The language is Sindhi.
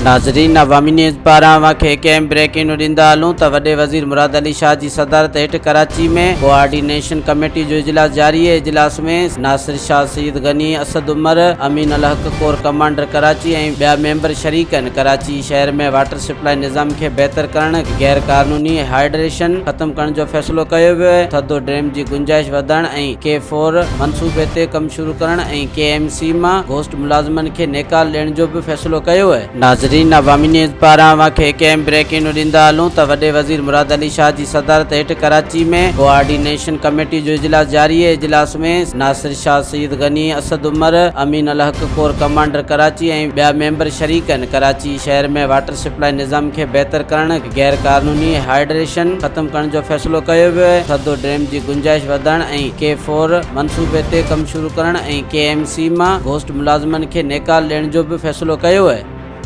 ناظرين عوامي نيوز پاران اوهان کي هڪ اهم بريڪنگ نيوز ڏيندا هلون ته وڏي وزير مراد علي شاهه جي صدارت هيٺ ڪراچي ۾ ڪوآرڊينيشن ڪميٽي جو اجلاس جاري اهي اجلاس ۾ ناصر شاهه، سعيد غني، اسد عمر، امين الحق، ڪور ڪمانڊر ڪراچي ۽ ٻيا ميمبر شريڪ آهن ڪراچي شهر ۾ واٽر سپلائي نظام کي بهتر ڪرڻ، غير قانوني هائيڊريشن ختم ڪرڻ جو فيصلو ڪيو ويو آهي ٿڌو ڊيم جي گنجائش وڌائڻ ۽ ڪي فور منصوبي تي ڪم شروع ڪرڻ ۽ ڪي ايم سي مان گهوسٽ ملازمن کي نيڪال ڏيڻ جو به فيصلو ڪيو آهي. ناظرين عوامي نيوز پاران اوهان کي هڪ اهم بريڪنگ نيوز ڏيندا هلون ته وڏي وزير مراد علي شاهه جي صدارت هيٺ ڪراچي ۾ ڪوآرڊينيشن ڪميٽي جو اجلاس جاري اهي اجلاس ۾ ناصر شاهه، سعيد غني، اسد عمر، امين الحق، ڪور ڪمانڊر ڪراچي ۽ ٻيا ميمبر شريڪ آهن ڪراچي شهر ۾ واٽر سپلائي نظام کي بهتر ڪرڻ، غير قانوني هائيڊريشن ختم ڪرڻ جو فيصلو ڪيو ويو آهي ٿڌو ڊيم جي گنجائش وڌائڻ ۽ ڪي فور منصوبي تي ڪم شروع ڪرڻ ۽ ڪي ايم سي مان گهوسٽ ملازمن کي نيڪال ڏيڻ جو به فيصلو ڪيو آهي.